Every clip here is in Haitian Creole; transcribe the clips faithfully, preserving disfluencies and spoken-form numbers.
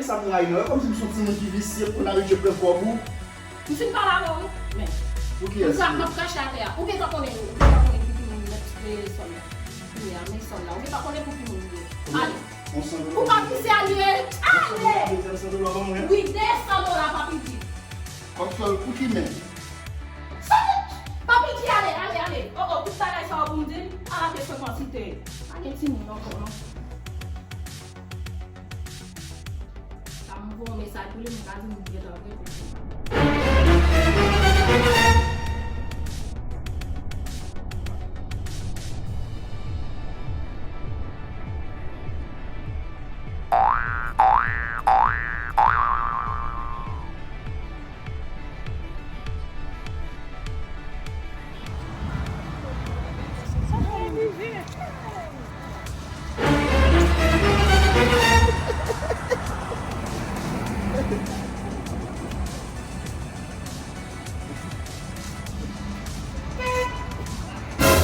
Sa m rayi non, e kòmsi m se yon timoun ki visye pou n abitye pran kòb ou. M fin pale avè w wi, men. Pou kiyès? M ap krache atè a. Ou gentan konnen, ou gentan konnen pou ki moun m mèt sòl la. Kounye a, men sòl la. Ou gentan konnen pou ki moun li ye. Ale. Ou pa visye, ale. Ale. Wi, de san dola, Papi G. Kòb sòl pou ki men? Sòl! Papi G, ale, ale, ale. Oh, oh, tout bagay sa yo pou m di l, ala ke frekan site. Pa gen timoun ankò, non. Sa m voye yon mesaj pou li, m ka di m gentan vre pou li.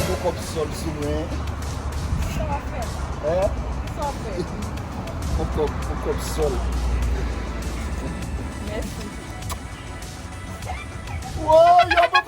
Yon kòb sòl sou mwen. Sa w ap fè? Hein? Sa w ap fè? Yon kòb, yon kòb sòl. Mèsi. Wow, yo, bon,